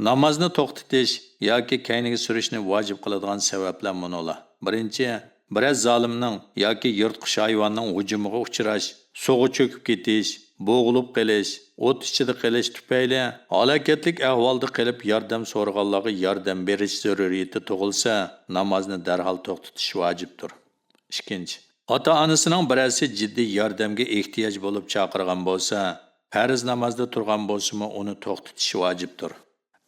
نامازنى توختىتىش ياكى كەينىگە سۈرۈشنى ۋاجىپ قىلىدىغان سەۋەبلەر مۇنۇلار. بىرىنچى، بىرەر زالىمنىڭ ياكى يىرتقۇچ ھايۋاننىڭ ھۇجۇمىغا ئۇچراش، سۇغا چۆكۈپ كېتىش، بوغۇلۇپ قېلىش، ئوت ئىچىدە قېلىش تۈپەيلى ھالاكەتلىك ئەھۋالدا قېلىپ ياردەم سورىغانلارغا ياردەم بېرىش زۆرۈرىيىتى تۇغۇلسا، نامازنى دەرھال توختىتىش ۋاجىپتۇر. ئىككىنچى، ئاتا-ئانىسىنىڭ بىرەرسى جىددىي ياردەمگە ئېھتىياج بولۇپ چاقىرغان بولسا، پەرز نامازدا تۇرغان بولسىمۇ ئۇنى توختىتىش ۋاجىپتۇر.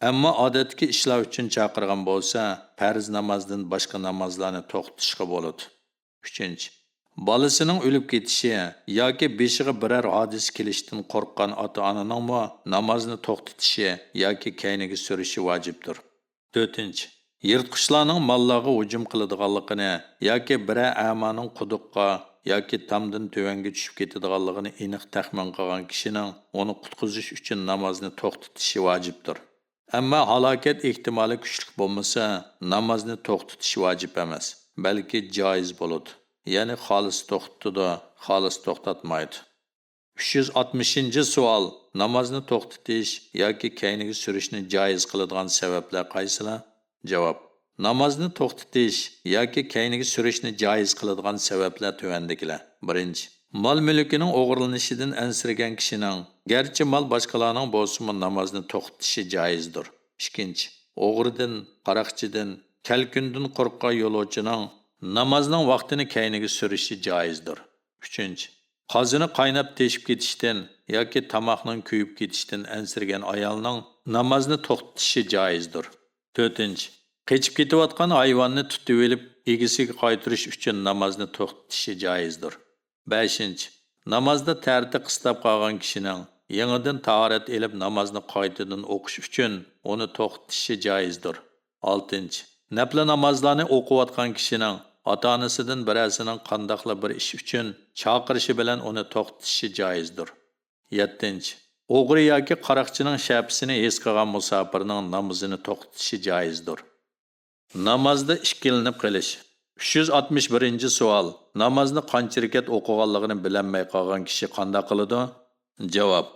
ئەمما ئادەتتىكى ئىشلار ئۈچۈن چاقىرغان بولسا، پەرز نامازدىن باشقا نامازلارنى توختىتىشقا بولىدۇ. ئۈچىنچى، بالىسىنىڭ ئۆلۈپ كېتىشى ياكى بېشىغا بىرەر ھادىسە كېلىشتىن قورققان ئاتا-ئانىنىڭمۇ نامازنى توختىتىشى ياكى كەينىگە سۈرۈشى ۋاجىپتۇر. تۆتىنچى، يىرتقۇچلارنىڭ ماللارغا ھۇجۇم قىلىدىغانلىقىنى ياكى بىرەر ئەمانىڭ قۇدۇققا ياكى تامدىن تۆۋەنگە چۈشۈپ كېتىدىغانلىقىنى ئېنىق تەخمىن قىلغان كىشىنىڭ ئۇنى قۇتقۇزۇش ئۈچۈن نامازنى توختىتىشى ۋاجىپتۇر. ئەمما ھالاكەت ئېھتىمالى كۈچلۈك بولمىسا، نامازنى توختىتىش ۋاجىپ ئەمەس، بەلكى جائىز بولىدۇ. يەنى خالىس توختىتىدۇ، خالىس توختاتمايدۇ. ئۈچ يۈز ئاتمىشىنچى سوئال، نامازنى توختىتىش ياكى كەينىگە سۈرۈشنى جائىز قىلىدىغان سەۋەبلەر قايسىلار؟ جاۋاب، نامازنى توختىتىش ياكى كەينىگە سۈرۈشنى جائىز قىلىدىغان سەۋەبلەر تۆۋەندىكىلەر. بىرىنچى، مال-مۈلكىنىڭ ئوغرىلىنىشىدىن ئەنسىرىگەن كىشىنىڭ، گەرچە مال باشقىلارنىڭ بولسىمۇ، نامازنى توختىتىشى جائىزدۇر. ئىككىنچى، ئوغرىدىن، قاراقچىدىن، كەلكۈندىن قورققان يولۇچىنىڭ نامازنىڭ ۋاقتىنى كەينىگە سۈرۈشى جائىزدۇر. ئۈچىنچى، قازىنى قايناپ تېشىپ كېتىشتىن ياكى تاماقنىڭ كۆيۈپ كېتىشتىن ئەنسىرىگەن ئايالنىڭ نامازنى توختىتىشى جائىزدۇر. تۆتىنچى، قېچىپ كېتىۋاتقان ھايۋاننى تۇتۇۋېلىپ، ئىگىسىگە قايتۇرۇش ئۈچۈن نامازنى توختىتىشى جائىزدۇر. بەشىنچى، نامازدا تەرىتى قىستاپ قالغان كىشىنىڭ يېڭىدىن تاھارەت ئېلىپ نامازنى قايتىدىن ئوقۇش ئۈچۈن ئۇنى توختىتىشى جائىزدۇر. ئالتىنچى، نەپلى نامازلارنى ئوقۇۋاتقان كىشىنىڭ ئاتا-ئانىسىدىن بىرەرسىنىڭ قانداقلا بىر ئىش ئۈچۈن چاقىرىشى بىلەن ئۇنى توختىتىشى جائىزدۇر. يەتتىنچى، ئوغرى ياكى قاراقچىنىڭ شەپىسىنى ھېس قىلغان مۇساپىرنىڭ نامىزىنى توختىتىشى جائىزدۇر. نامازدا ئىككىلىنىپ قېلىش. ئۈچ يۈز ئاتمىش بىرىنچى سوئال، نامازنى قانچە رەكەت ئوقۇغانلىقىنى بىلەلمەي قالغان كىشى قانداق قىلىدۇ؟ جاۋاب،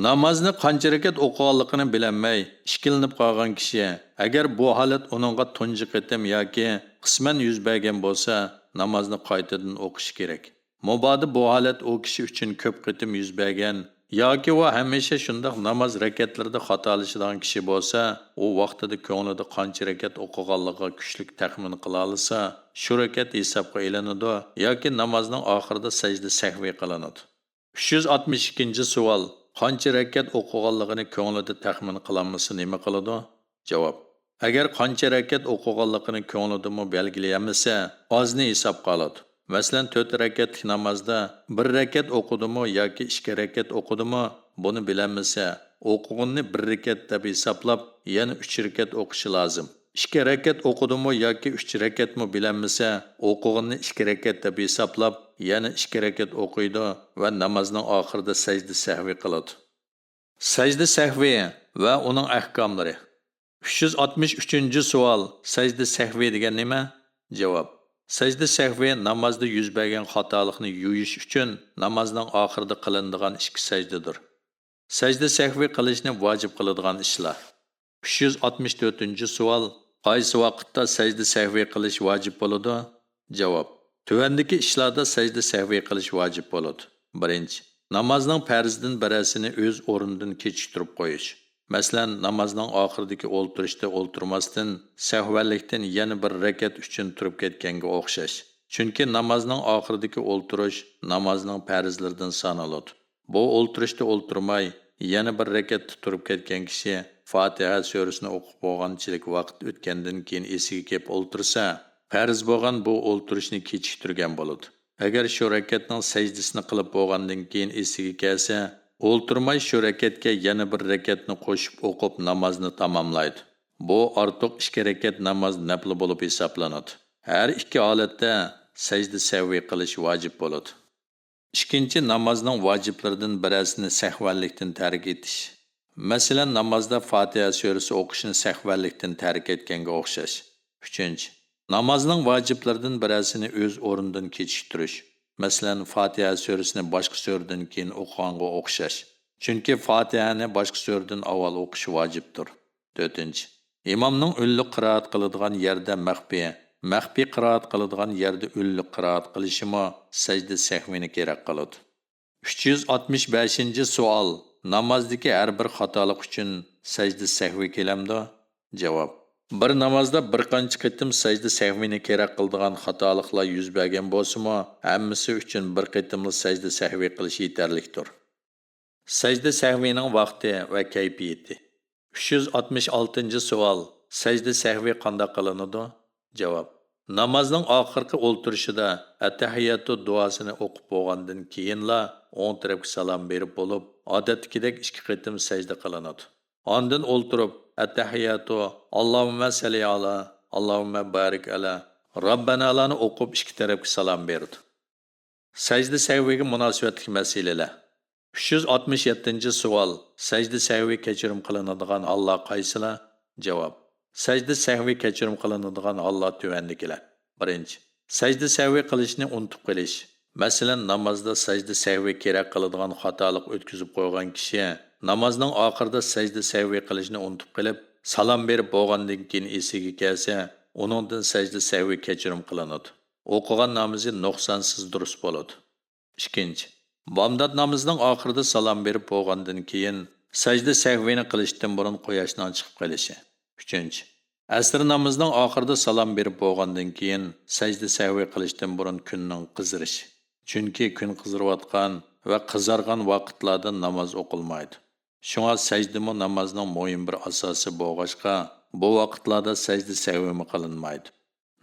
نامازنى قانچە رەكەت ئوقۇغانلىقىنى بىلەلمەي ئىككىلىنىپ قالغان كىشى، ئەگەر بۇ ھالەت ئۇنىڭغا تۇنجى قېتىم ياكى قىسمەن يۈز بەرگەن بولسا، نامازنى قايتىدىن ئوقۇشى كېرەك. مۇبادا بۇ ھالەت ئۇ كىشى ئۈچۈن كۆپ قېتىم يۈز بەرگەن ياكى ئۇ ھەمىشە شۇنداق ناماز رەكەتلىرىدە خاتالىشىدىغان كىشى بولسا، ئۇ ۋاقتىدا كۆڭلىدە قانچە رەكەت ئوقۇغانلىقىغا كۈچلۈك تەخمىن قىلالىسا، شۇ رەكەت ھېسابقا ئېلىنىدۇ ياكى نامازنىڭ ئاخىرىدا سەجدە سەھۋىي قىلىنىدۇ. ئۈچ يۈز ئاتمىش ئىككىنچى سوئال، قانچە رەكەت ئوقۇغانلىقىنى كۆڭلىدە تەخمىن قىلالمىسا نېمە قىلىدۇ؟ جاۋاب، ئەگەر قانچە رەكەت ئوقۇغانلىقىنى كۆڭلىدىمۇ بەلگىلىيەلمىسە، ئازنى ھېسابقا ئالىدۇ. مەسىلەن، تۆت رەكەتلىك نامازدا بىر رەكەت ئوقۇدىمۇ ياكى ئىككى رەكەت ئوقۇدىمۇ، بۇنى بىلەلمىسە، ئوقۇغىنىنى بىر رەكەت دەپ ھېسابلاپ، يەنە ئۈچ رەكەت ئوقۇشى لازىم. ئىككى رەكەت ئوقۇدىمۇ ياكى ئۈچ رەكەتمۇ بىلەلمىسە، ئوقۇغىنىنى ئىككى رەكەت دەپ ھېسابلاپ، يەنە ئىككى رەكەت ئوقۇيدۇ ۋە نامازنىڭ ئاخىرىدا سەجدە سەھۋىي قىلىدۇ. سەجدە سەھۋى ۋە ئۇنىڭ ئەھكاملىرى. ئۈچ يۈز ئاتمىش ئۈچىنچى سوئال، سەجدە سەھۋى دېگەن نېمە؟ جاۋاب، سەجدە سەھۋى نامازدا يۈز بەرگەن خاتالىقنى يۇيۇش ئۈچۈن نامازنىڭ ئاخىرىدا قىلىنىدىغان ئىككى سەجدىدۇر. سەجدە سەھۋى قىلىشنى ۋاجىپ قىلىدىغان ئىشلار. ئۈچ يۈز ئاتمىش تۆتىنچى سوئال، قايسى ۋاقىتتا سەجدە سەھۋى قىلىش ۋاجىپ بولىدۇ؟ جاۋاب، تۆۋەندىكى ئىشلاردا سەجدە سەھۋى قىلىش ۋاجىپ بولىدۇ. بىرىنچى، نامازنىڭ پەرزىدىن بىرەرسىنى ئۆز ئورنىدىن كېچىكتۈرۈپ قويۇش. مەسىلەن، نامازنىڭ ئاخىرىدىكى ئولتۇرۇشتا ئولتۇرماستىن، سەھۋەنلىكتىن يەنە بىر رەكەت ئۈچۈن تۇرۇپ كەتكەنگە ئوخشاش. چۈنكى نامازنىڭ ئاخىرىدىكى ئولتۇرۇش نامازنىڭ پەرزلىرىدىن سانىلىدۇ. بۇ ئولتۇرۇشتا ئولتۇرماي، يەنە بىر رەكەتتە تۇرۇپ كەتكەن كىشى فاتىھە سۈرىسىنى ئوقۇپ بولغانچىلىك ۋاقىت ئۆتكەندىن كېيىن ئېسىگە كېلىپ ئولتۇرسا، پەرز بولغان بۇ ئولتۇرۇشنى كېچىكتۈرگەن بولىدۇ. ئەگەر شۇ رەكەتنىڭ سەجدىسىنى قىلىپ بولغاندىن كېيىن ئېسىگە كەلسە، ئولتۇرماي شۇ رەكەتكە يەنە بىر رەكەتنى قوشۇپ ئوقۇپ نامازنى تاماملايدۇ. بۇ ئارتۇق ئىككى رەكەت ناماز نەپلى بولۇپ ھېسابلىنىدۇ. ھەر ئىككى ھالەتتە سەجدە سەھۋى قىلىش ۋاجىپ بولىدۇ. ئىككىنچى، نامازنىڭ ۋاجىپلىرىدىن بىرەرسىنى سەھۋەنلىكتىن تەرك ئېتىش. مەسىلەن، نامازدا فاتىھە سۈرىسى ئوقۇشنى سەھۋەنلىكتىن تەرك ئەتكەنگە ئوخشاش. ئۈچىنچى، نامازنىڭ ۋاجىپلىرىدىن بىرەرسىنى ئۆز ئورنىدىن كېچىكتۈرۈش. مەسىلەن، فاتىھە سۈرىسىنى باشقا سۈرىدىن كېيىن ئوقۇغانغا ئوخشاش. چۈنكى فاتىھەنى باشقا سۈرىدىن ئاۋۋال ئوقۇش ۋاجىپتۇر. تۆتىنچى، ئىمامنىڭ ئۈنلۈك قىرائەت قىلىدىغان يەردە مەخپىي، مەخپىي قىرائەت قىلىدىغان يەردە ئۈنلۈك قىرائەت قىلىشىمۇ سەجدە سەھۋىنى كېرەك قىلىدۇ. ئۈچ يۈز ئاتمىش بەشىنچى سوئال، نامازدىكى ھەر بىر خاتالىق ئۈچۈن سەجدە سەھۋى كېلەمدۇ؟ جاۋاب، بىر نامازدا بىر قانچە قېتىم سەجدە سەھۋىنى كېرەك قىلىدىغان خاتالىقلار يۈز بەرگەن بولسىمۇ، ھەممىسى ئۈچۈن بىر قېتىملا سەجدە سەھۋى قىلىش يېتەرلىكتۇر. سەجدە سەھۋىنىڭ ۋاقتى ۋە كەيپىيىتى. ئۈچ يۈز ئاتمىش ئالتىنچى سوئال، سەجدە سەھۋى قانداق قىلىنىدۇ؟ جاۋاب، نامازنىڭ ئاخىرقى ئولتۇرۇشىدا ئەتتەھىياتۇ دۇئاسىنى ئوقۇپ بولغاندىن كېيىنلا ئوڭ تەرەپكە سالام بېرىپ بولۇپ، ئادەتتىكىدەك ئىككى قېتىم سەجدە قىلىنىدۇ. ئاندىن ئولتۇرۇپ، ئەتتەھىياتۇ، ئاللاھۇممە سەللى ئالا، ئاللاھۇممە بارىك ئەلا، رەببەنالارنى ئوقۇپ ئىككى تەرەپكە سالام بېرىدۇ. سەجدە سەھۋىگە مۇناسىۋەتلىك مەسىلىلەر. ئۈچ يۈز ئاتمىش يەتتىنچى سوئال، سەجدە سەھۋى كەچۈرۈم قىلىنىدىغان ھاللار قايسىلار؟ جاۋاب، سەجدە سەھۋى كەچۈرۈم قىلىنىدىغان ھاللار تۆۋەندىكىلەر. بىرىنچى، سەجدە سەھۋى قىلىشنى ئۇنتۇپ قېلىش. مەسىلەن، نامازدا سەجدە سەھۋى كېرەك قىلىدىغان خاتالىق ئۆتكۈزۈپ قويغان كىشى نامازنىڭ ئاخىرىدا سەجدە سەھۋى قىلىشنى ئۇنتۇپ قېلىپ، سالام بېرىپ بولغاندىن كېيىن ئېسىگە كەلسە، ئۇنىڭدىن سەجدە سەھۋى كەچۈرۈم قىلىنىدۇ. ئوقۇغان نامىزى نۇقسانسىز دۇرۇس بولىدۇ. ئىككىنچى، بامدات نامىزىنىڭ ئاخىرىدا سالام بېرىپ بولغاندىن كېيىن سەجدە سەھۋىنى قىلىشتىن بۇرۇن قۇياشنىڭ چىقىپ قېلىشى. ئۈچىنچى، ئەسىر نامىزىنىڭ ئاخىرىدا سالام بېرىپ بولغاندىن كېيىن سەجدە سەھۋى قىلىشتىن بۇرۇن كۈننىڭ قىزىرىشى. چۈنكى كۈن قىزىرىۋاتقان ۋە قىزارغان ۋاقىتلاردا ناماز ئوقۇلمايدۇ. شۇڭا سەجدىمۇ نامازنىڭ مۇھىم بىر ئاساسى بولغاچقا، بۇ ۋاقىتلاردا سەجدە سەھۋىمۇ قىلىنمايدۇ.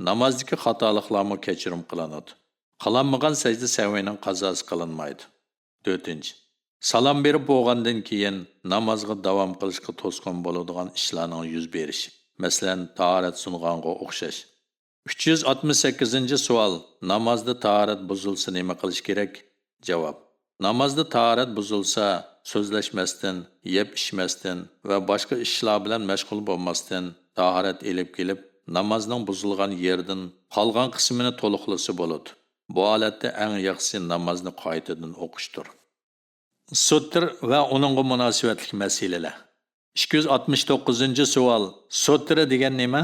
نامازدىكى خاتالىقلارمۇ كەچۈرۈم قىلىنىدۇ. قىلالمىغان سەجدە سەھۋىنىڭ قازاسى قىلىنمايدۇ. تۆتىنچى، سالام بېرىپ بولغاندىن كېيىن نامازغا داۋام قىلىشقا توسقۇن بولىدىغان ئىشلارنىڭ يۈز بېرىشى، مەسىلەن، تاھارەت سۇنغانغا ئوخشاش. ئۈچ يۈز ئاتمىش سەككىزىنچى سوئال، نامازدا تاھارەت بۇزۇلسا نېمە قىلىش كېرەك؟ جاۋاب، نامازدا تاھارەت بۇزۇلسا، سۆزلەشمەستىن، يەپ ئىچمەستىن ۋە باشقا ئىشلار بىلەن مەشغۇل بولماستىن، تاھارەت ئېلىپ كېلىپ، نامازنىڭ بۇزۇلغان يېرىدىن قالغان قىسمىنى تولۇقلىسا بولىدۇ. بۇ ھالەتتە ئەڭ ياخشىسى نامازنى قايتىدىن ئوقۇشتۇر. سۇتر ۋە ئۇنىڭغا مۇناسىۋەتلىك مەسىلىلەر. ئىككى يۈز ئاتمىش توققۇزىنچى سوئال، سۇترا دېگەن نېمە؟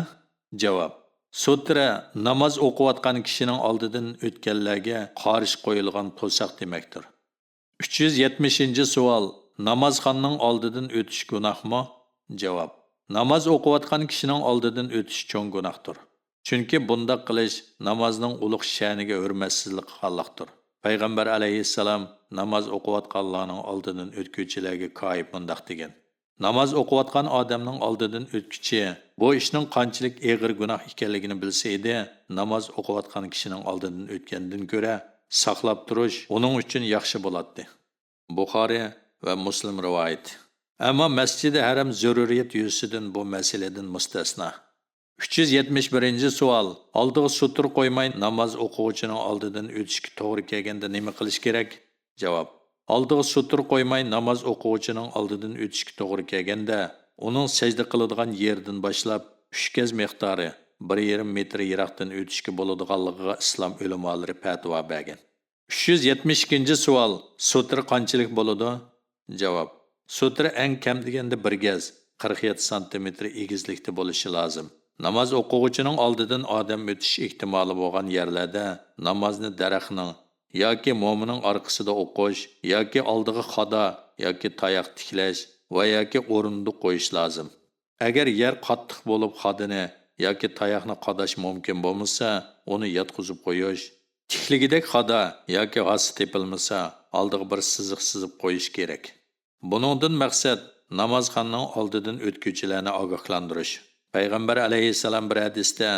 جاۋاب، سۇترا ناماز ئوقۇۋاتقان كىشىنىڭ ئالدىدىن ئۆتكەنلەرگە قارشى قويۇلغان توساق دېمەكتۇر. ئۈچ يۈز يەتمىشىنچى سوئال، نامازخاننىڭ ئالدىدىن ئۆتۈش گۇناھمۇ؟ جاۋاب، ناماز ئوقۇۋاتقان كىشىنىڭ ئالدىدىن ئۆتۈش چوڭ گۇناھتۇر. چۈنكى بۇنداق قىلىش نامازنىڭ ئۇلۇغ شەنىگە ھۆرمەتسىزلىك قىلغانلىقتۇر. پەيغەمبەر ئەلەيھىسسالام ناماز ئوقۇۋاتقانلارنىڭ ئالدىدىن ئۆتكۈچىلەرگە كايىپ مۇنداق دېگەن: ناماز ئوقۇۋاتقان ئادەمنىڭ ئالدىدىن ئۆتكۈچى بۇ ئىشنىڭ قانچىلىك ئېغىر گۇناھ ئىكەنلىكىنى بىلسە ئىدى، ناماز ئوقۇۋاتقان كىشىنىڭ ئالدىدىن ئۆتكەندىن كۆرە ساقلاپ تۇرۇش ئۇنىڭ ئۈچۈن ياخشى بولاتتى. بۇخارى ۋە مۇسلىم رىۋايىتى. ئەمما مەسچىدى ھەرەم زۆرۈرىيەت يۈزىسىدىن بۇ مەسىلىدىن مۇستەسنا. ئۈچ يۈز يەتمىش بىرىنچى سوئال، ئالدىغا سۇتۇر قويماي ناماز ئوقۇغۇچىنىڭ ئالدىدىن ئۆتۈشكە توغرا كەلگەندە نېمە قىلىش كېرەك؟ جاۋاب، ئالدىغا سۇتۇر قويماي ناماز ئوقۇغۇچىنىڭ ئالدىدىن ئۆتۈشكە توغرا كەلگەندە، ئۇنىڭ سەجدە قىلىدىغان يېرىدىن باشلاپ ئۈچ گەز مىقدارى، بىر يېرىم مېتىر يىراقتىن ئۆتۈشكە بولىدىغانلىقىغا ئىسلام ئۆلىمالىرى پەتىۋا بەرگەن. ئۈچ يۈز يەتمىش ئىككىنچى سوئال، سۇترا قانچىلىك بولىدۇ؟ جاۋاب، سۇترا ئەڭ كەم دېگەندە بىر گەز، قىرىق يەتتە سانتىمېتىر ئېگىزلىكتە بولۇشى لازىم. ناماز ئوقۇغۇچىنىڭ ئالدىدىن ئادەم ئۆتۈش ئېھتىمالى بولغان يەرلەردە نامازنى دەرەخنىڭ ياكى مومىنىڭ ئارقىسىدا ئوقۇش ياكى ئالدىغا خادا ياكى تاياق تىكلەش ۋە ياكى ئورۇندۇق قويۇش لازىم. ئەگەر يەر قاتتىق بولۇپ خادىنى ياكى تاياقنى قاداش مۇمكىن بولمىسا، ئۇنى ياتقۇزۇپ قويۇش، تىكلىگۈدەك خادا ياكى ھاسا تېپىلمىسا، ئالدىغا بىر سىزىق سىزىپ قويۇش كېرەك. بۇنىڭدىن مەقسەت نامازخانىنىڭ ئالدىدىن ئۆتكۈچىلەرنى ئاگاھلاندۇرۇش. پەيغەمبەر ئەلەيھىسسالام بىر ھەدىستە،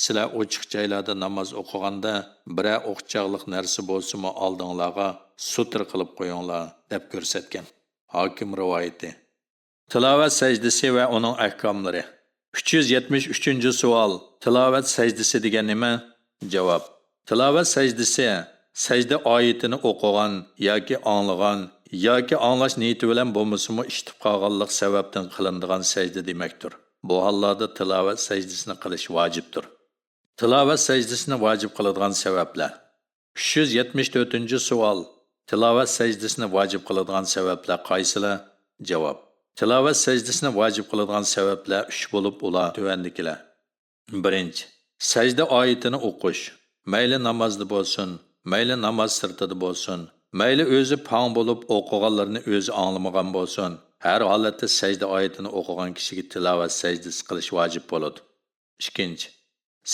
سىلەر ئوچۇق جايلاردا ناماز ئوقۇغاندا، بىرەر ئوخچاقلىق نەرسە بولسىمۇ ئالدىڭلارغا سۇترا قىلىپ قويۇڭلار، دەپ كۆرسەتكەن. ھاكىم رىۋايىتى. تىلاۋەت سەجدىسى ۋە ئۇنىڭ ئەھكاملىرى. ئۈچ يۈز يەتمىش ئۈچىنچى سوئال، تىلاۋەت سەجدىسى دېگەن نېمە؟ جاۋاب، تىلاۋەت سەجدىسى سەجدە ئايىتىنى ئوقۇغان ياكى ئاڭلىغان ياكى ئاڭلاش نىيىتى بىلەن بولمىسىمۇ ئىشىتىپ قالغانلىق سەۋەبتىن قىلىنىدىغان سەجدە دېمەكتۇر. بۇ ھاللاردا تىلاۋەت سەجدىسىنى قىلىش ۋاجىپتۇر. تىلاۋەت سەجدىسىنى ۋاجىپ قىلىدىغان سەۋەبلەر. ئۈچ يۈز يەتمىش تۆتىنچى سوئال، تىلاۋەت سەجدىسىنى ۋاجىپ قىلىدىغان سەۋەبلەر قايسىلار؟ جاۋاب، تىلاۋەت سەجدىسىنى ۋاجىپ قىلىدىغان سەۋەبلەر ئۈچ بولۇپ، ئۇلار تۆۋەندىكىلەر. بىرىنچى، سەجدە ئايىتىنى ئوقۇش. مەيلى نامازدا بولسۇن، مەيلى ناماز سىرتىدا بولسۇن، مەيلى ئۆزى پاڭ بولۇپ ئوقۇغانلىرىنى ئۆزى ئاڭلىمىغان بولسۇن، ھەر ھالەتتە سەجدە ئايىتىنى ئوقۇغان كىشىگە تىلاۋەت سەجدىسى قىلىش ۋاجىپ بولىدۇ. ئىككىنچى،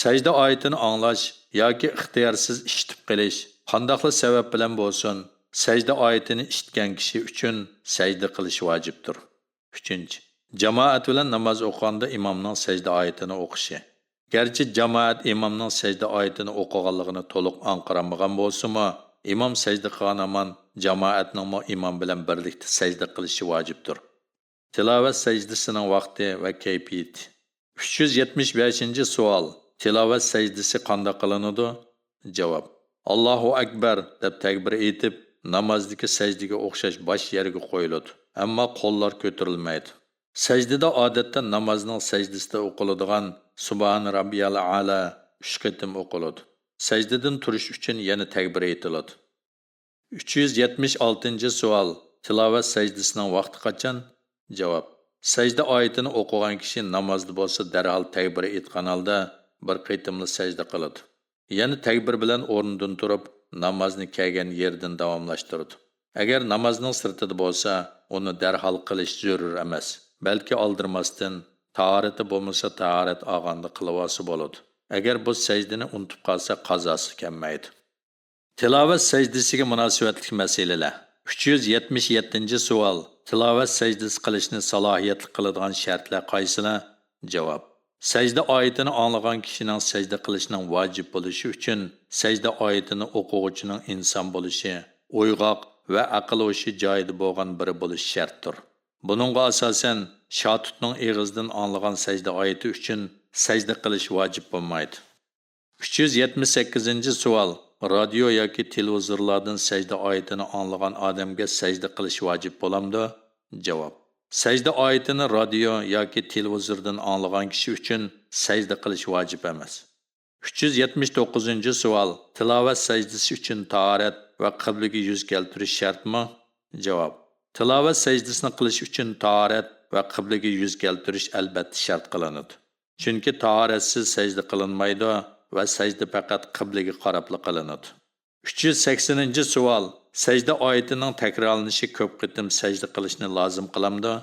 سەجدە ئايىتىنى ئاڭلاش ياكى ئىختىيارسىز ئىشىتىپ قېلىش، قانداقلا سەۋەب بىلەن بولسۇن، سەجدە ئايىتىنى ئىشىتكەن كىشى ئۈچۈن سەجدە قىلىش ۋاجىپتۇر. ئۈچىنچى، جامائەت بىلەن ناماز ئوقۇغاندا ئىمامنىڭ سەجدە ئايىتىنى ئوقۇشى. گەرچە جامائەت ئىمامنىڭ سەجدە ئايىتىنى ئوقۇغانلىقىنى تولۇق ئاڭقىرالمىغان بولسىمۇ، ئىمام سەجدە قىلغان ھامان جامائەتنىڭمۇ ئىمام بىلەن بىرلىكتە سەجدە قىلىشى ۋاجىپتۇر. تىلاۋەت سەجدىسىنىڭ ۋاقتى ۋە كەيپىيىتى. ئۈچ يۈز يەتمىش بەشىنچى سوئال، تىلاۋەت سەجدىسى قانداق قىلىنىدۇ؟ جاۋاب، «ئاللاھۇ ئەكبەر» دەپ تەكبىر ئېيتىپ، نامازدىكى سەجدىگە ئوخشاش باش يەرگە قويۇلىدۇ، ئەمما قوللار كۆتۈرۈلمەيدۇ. سەجدىدە ئادەتتە نامازنىڭ سەجدىسىدە ئوقۇلىدىغان سۇبھان رەببىيەل ئەلا ئۈچ قېتىم ئوقۇلىدۇ. سەجدىدىن تۇرۇش ئۈچۈن يەنە تەكبىر ئېيتىلىدۇ. ئۈچ يۈز يەتمىش ئالتىنچى سوئال، تىلاۋەت سەجدىسىنىڭ ۋاقتى قاچان؟ جاۋاب، سەجدە ئايىتىنى ئوقۇغان كىشى نامازدا بولسا دەرھال تەكبىر ئېيتقان ھالدا بىر قېتىملا سەجدە قىلىدۇ. يەنە تەكبىر بىلەن ئورنىدىن تۇرۇپ، نامازنى كەلگەن يېرىدىن داۋاملاشتۇرىدۇ. ئەگەر نامازنىڭ سىرتىدا بولسا، ئۇنى دەرھال قىلىش زۆرۈر ئەمەس، بەلكى ئالدىرىماستىن، تاھارىتى بولمىسا تاھارەت ئالغاندا قىلىۋالسا بولىدۇ. ئەگەر بۇ سەجدىنى ئۇنتۇپ قالسا، قازاسى كەلمەيدۇ. تىلاۋەت سەجدىسىگە مۇناسىۋەتلىك مەسىلىلەر. ئۈچ يۈز يەتمىش يەتتىنچى سوئال، تىلاۋەت سەجدىسى قىلىشنى سالاھىيەتلىك قىلىدىغان شەرتلەر قايسىلار؟ جاۋاب، سەجدە ئايىتىنى ئاڭلىغان كىشىنىڭ سەجدە قىلىشنىڭ ۋاجىپ بولۇشى ئۈچۈن سەجدە ئايىتىنى ئوقۇغۇچىنىڭ ئىنسان بولۇشى، ئويغاق ۋە ئەقىل ھوشى جايىدا بولغان بىرى بولۇشى شەرتتۇر. بۇنىڭغا ئاساسەن، شاتۇتنىڭ ئېغىزىدىن ئاڭلىغان سەجدە ئايىتى ئۈچۈن سەجدە قىلىش ۋاجىپ بولمايدۇ. ئۈچ يۈز يەتمىش سەككىزىنچى سوئال، رادىيو ياكى تېلېۋىزورلاردىن سەجدە ئايىتىنى ئاڭلىغان ئادەمگە سەجدە قىلىش ۋاجىپ بولامدۇ؟ جاۋاب، سەجدە ئايىتىنى رادىيو ياكى تېلېۋىزوردىن ئاڭلىغان كىشى ئۈچۈن سەجدە قىلىش ۋاجىپ ئەمەس. ئۈچ يۈز يەتمىش توققۇزىنچى سوئال، تىلاۋەت سەجدىسى ئۈچۈن تاھارەت ۋە قىبلىگە يۈز كەلتۈرۈش شەرتمۇ؟ جاۋاب، تىلاۋەت سەجدىسىنى قىلىش ئۈچۈن تاھارەت ۋە قىبلىگە يۈز كەلتۈرۈش ئەلبەتتە شەرت قىلىنىدۇ. چۈنكى تاھارەتسىز سەجدە قىلىنمايدۇ ۋە سەجدە پەقەت قىبلىگە قاراپلا قىلىنىدۇ. ئۈچ يۈز سەكسىنىنچى سوئال، سەجدە ئايىتىنىڭ تەكرارلىنىشى كۆپ قېتىم سەجدە قىلىشنى لازىم قىلامدۇ؟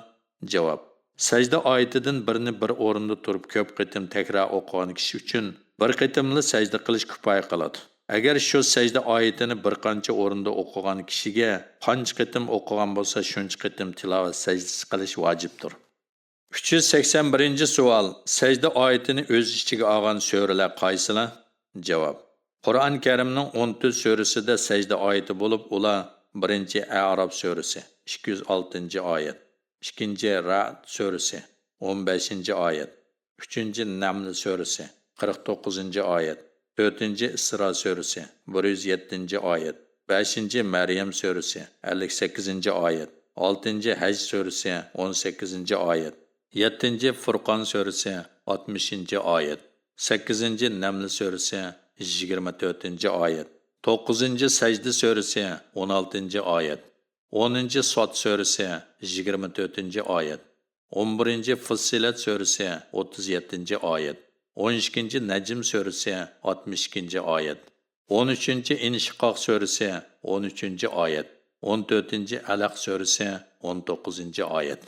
جاۋاب، سەجدە ئايىتىدىن بىرنى بىر ئورۇندا تۇرۇپ كۆپ قېتىم تەكرار ئوقۇغان كىشى ئۈچۈن بىر قېتىملا سەجدە قىلىش كۇپايە قىلىدۇ. ئەگەر شۇ سەجدە ئايىتىنى بىر قانچە ئورۇندا ئوقۇغان كىشىگە قانچە قېتىم ئوقۇغان بولسا، شۇنچە قېتىم تىلاۋەت سەجدىسى قىلىش ۋاجىپتۇر. ئۈچ يۈز سەكسەن بىرىنچى سوئال، سەجدە ئايىتىنى ئۆز ئىچىگە ئالغان سۈرىلەر قايسىلار؟ جاۋاب، قۇرئان كەرىمنىڭ ئون تۆت سۈرىسىدە سەجدە ئايىتى بولۇپ، ئۇلار بىرىنچى ئەئراف سۈرىسى، ئىككى يۈز ئالتىنچى ئايەت، ئىككىنچى رەئد سۈرىسى، ئون بەشىنچى ئايەت، ئۈچىنچى نەمل سۈرىسى، قىرىق توققۇزىنچى ئايەت، تۆتىنچى ئىسرا سۈرىسى، بىر يۈز يەتتىنچى ئايەت، بەشىنچى مەريەم سۈرىسى، ئەللىك سەككىزىنچى ئايەت، ئالتىنچى ھەج سۈرىسى، ئون سەككىزىنچى ئايەت، يەتتىنچى فۇرقان سۈرىسى، ئاتمىشىنچى ئايەت، سەككىزىنچى نەمل سۈرىسى، يىگىرمە تۆتىنچى ئايەت، توققۇزىنچى سەجدە سۈرىسى، ئون ئالتىنچى ئايەت، ئونىنچى ساد سۈرىسى، يىگىرمە تۆتىنچى ئايەت، ئون بىرىنچى فۇسسىلەت سۈرىسى، ئوتتۇز يەتتىنچى ئايەت، ئون ئىككىنچى نەجم سۈرىسى، ئاتمىش ئىككىنچى ئايەت، ئون ئۈچىنچى ئىنشىقاق سۈرىسى، ئون ئۈچىنچى ئايەت، ئون تۆتىنچى ئەلەق سۈرىسى، ئون توققۇزىنچى ئايەت.